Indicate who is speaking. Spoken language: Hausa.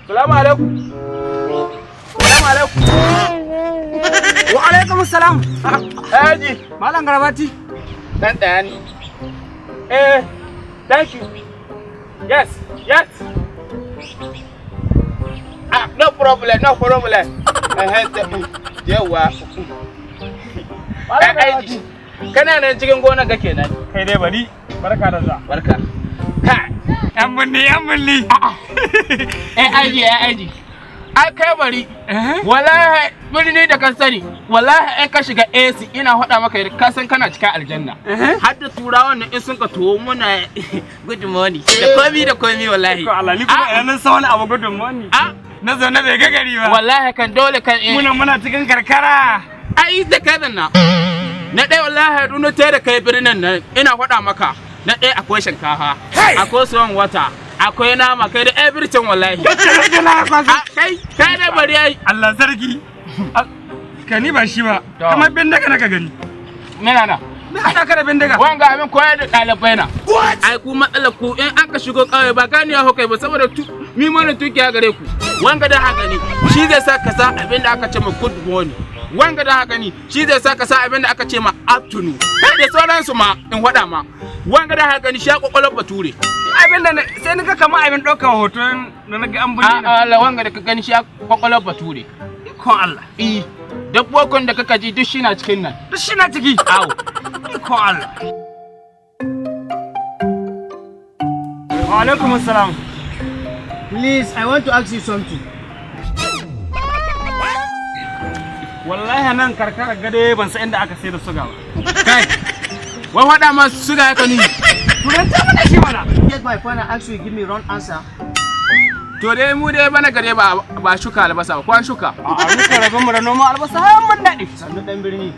Speaker 1: Salamu alaikum. Salamu alaikum.
Speaker 2: Wa alaikum salam.
Speaker 1: Haji.
Speaker 2: Malam Garbati.
Speaker 1: Dan ɗaya ne. Eh, thank you. Yes. Ah, no problem, no problem. Eh, yawa.
Speaker 2: Malam
Speaker 1: Aiki. Kana nan cikin gonar ka kenan.
Speaker 2: Kai dai bari. Barka da zuwa.
Speaker 1: Barka. Kai.
Speaker 2: Yan binni, yan binni.
Speaker 1: Eh, aiji, eh, aiji. Ai kai bari. Wallahi birni da ka sani, wallahi ai ka shiga AC, ina faɗa maka ka san kana cikin aljanna. Har da turawan nan in sun ka tuwo muna good morning. Da komi da komi wallahi.
Speaker 2: Ko Allah, ni kuma ina nan sa wani abu good morning.
Speaker 1: Ah,
Speaker 2: Na zaune bai ga gari ba.
Speaker 1: Wallahi kan dole kan eh.
Speaker 2: Muna cikin karkara.
Speaker 1: Ai da kai na. Na ɗaya wallahi dunu ta da kai birnin nan, ina faɗa maka. Na ɗaya akwai shinkafa, akwai suwan wata, akwai nama, kai da everything wallahi. Ah, kai kai da bari ai.
Speaker 2: Allah sarki. Ka ni ba shi ba.
Speaker 1: To.
Speaker 2: Kamar bindiga na ka gani.
Speaker 1: Mena na.
Speaker 2: Me haɗa ka da bindiga?
Speaker 1: Wanga abin koyar da ɗalibai na. Ai ku matsalar ku in an ka shigo ƙauye ba gani ya kai ba saboda tu mi mana tukiya gare ku. Wanga da haka ne shi zai sa ka sa abin da aka ce ma good morning. Wanga da haka ne shi zai sa ka sa abin da aka ce ma afternoon. Kai da sauransu ma in faɗa ma. Wanga da haka ne shi ya kwakwalwar bature.
Speaker 2: Abin da sai ni ga kamar abin ɗaukar hoton da na ga an bunni na.
Speaker 1: A Allah, wanga da ka gani shi ya kwakwalwar bature.
Speaker 2: Ikon Allah.
Speaker 1: Eh, dabbobin da kaka ji duk shi na cikin nan.
Speaker 2: Duk shi na ciki.
Speaker 1: Awo.
Speaker 2: Ikon Allah. Wa alaikum assalam.
Speaker 3: Please, I want to ask you something.
Speaker 2: Wallahi nan karkara gade ban san inda aka sai da suga ba.
Speaker 1: Kai. Wai faɗa ma suga ya kanu.
Speaker 2: Turanta mana shi mana.
Speaker 3: Get my phone and ask you, give me wrong answer.
Speaker 1: To dai mu dai bana gare ba shuka albasa ba, ko an shuka?
Speaker 2: A muka rabin mu da noma albasa har mun daɗe.
Speaker 3: Sannu ɗan birni.